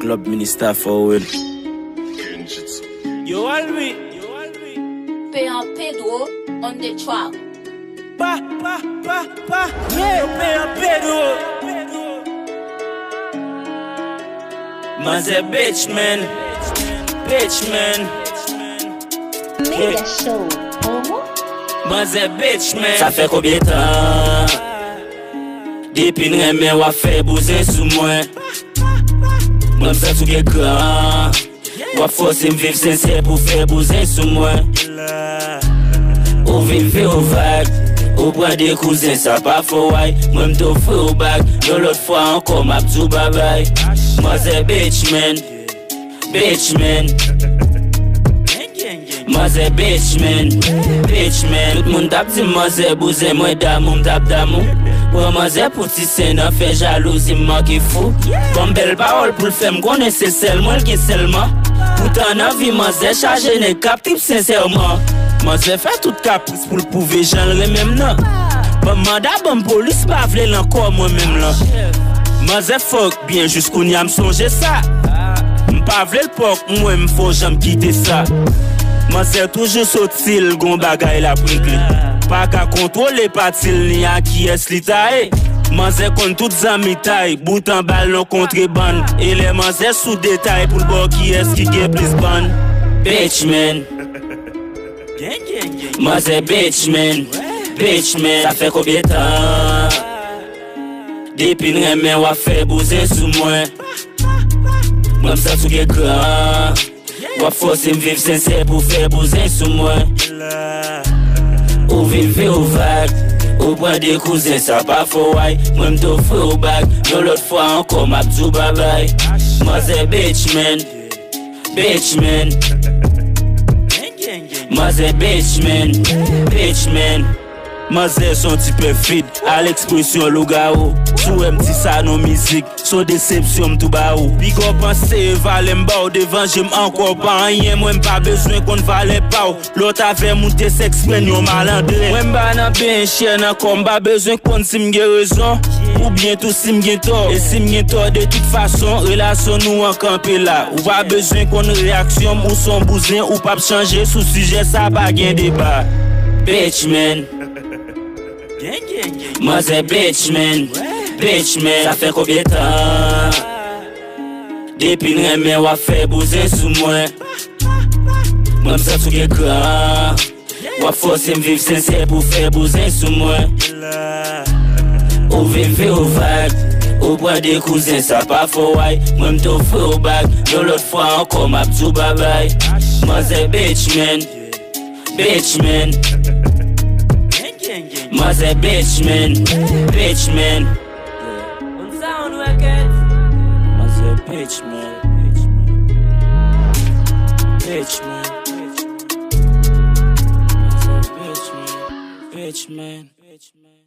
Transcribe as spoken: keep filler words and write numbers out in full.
Club Minister Forward. Yo Alwi. P un Pedro on the track. Pa, pa, pa, pa. Yo P un Pedro. Manzè bitch man. Bitch man. Mega Show. Oho. Manzè bitch man. Sa fè konbyen tan? Depi n renmen w ap fè bouzen sou mwen. Mwen m santi w gen kran. W ap fòse m viv sensè pou fè bouzen sou mwen. Ou vin fè w vag. Ou pran de kouzen, sa pa fè w ay. Mwen m t ofri w bag. Yon lòt fwa ankò, m ap di w babay. Manzè bitch man. Bitch man. Manzè bitch man. Bitch man. Tout moun t ap di m manzè bouzen, mwen damou, m t ap damou. Pran manzè pou ti sen nan fè jalouzi, m manke fou. Ban m bèl pawòl pou l fè m konnen se sèl mwen l gen sèlman. Poutan nan vi manzè chaje nèg k ap trip sensèman. Manzè fè tout kapris pou l pwouve jan l renmen m nan. Ban m manda, ban m polis, pa vle l ankò mwen menm lan. Manzè fòk byen jis kounye a m sonje sa. M pa vle l pòk mwen, m fò janm kite sa. Manzè toujou soti, l gon bagay l ap regle. Pa ka kontwole pati l ni a kiyès li ta ye. Manzè konn tout zanmitay, bout anba l nan kontrebann. E lè manzè sou detay pou l ba w kiyès ki gen plis bann. Bitch man. Manzè bitch man. Bitch man. Sa fè konbyen tan? Depi n renmen w ap fè bouzen sou mwen. Mwen m santi w gen kran. W ap fòse m viv sensè pou fè bouzen sou mwen. Ou vin fè w vag. Ou pran de kouzen, sa pa fè w ay. Mwen m t ofri w bag. Yon lòt fwa ankò, m ap di w babay. Manzè bitch man. Bitch man. Manzè bitch man. Bitch man. Manzè s on ti pèfid, a l ekspresyon lougawou. Si w wè m di sa nan mizik, s on desepsyon m tou ba ou. Big up anse valè m ba w, devanje m ankò pa anyen, mwen m pa bezwen konn valè pa w. Lòt avè m ou te sèks pran yon malandren. Mwen m pa nan benchè nan kò, m pa bezwen konn si m gen rezon oubyen tou si m gen tò. E si m gen tò, de tout fason relasyon nou an kanpe la. Ou pa bezwen konn reyaksyon m, ou s on bouzen, ou p ap chanje sou sijè sa, pa gen deba. Bitch man. Manzè bitch man. Bitch man. Sa fè konbyen tan? Depi n renmen w ap fè bouzen sou mwen. Mwen m santi w gen kran. W ap fòse m viv sensè pou fè bouzen sou mwen. Ou vin fè w vag. Ou pran de kouzen, sa pa fè w ay. Mwen m t ofri w bag. Yon lòt fwa ankò, m ap di w babay. Manzè bitch man. Bitch man. Manzè bitch man. Bitch man. Manzè bitch man. Bitch man. Manzè bitch man. Bitch man.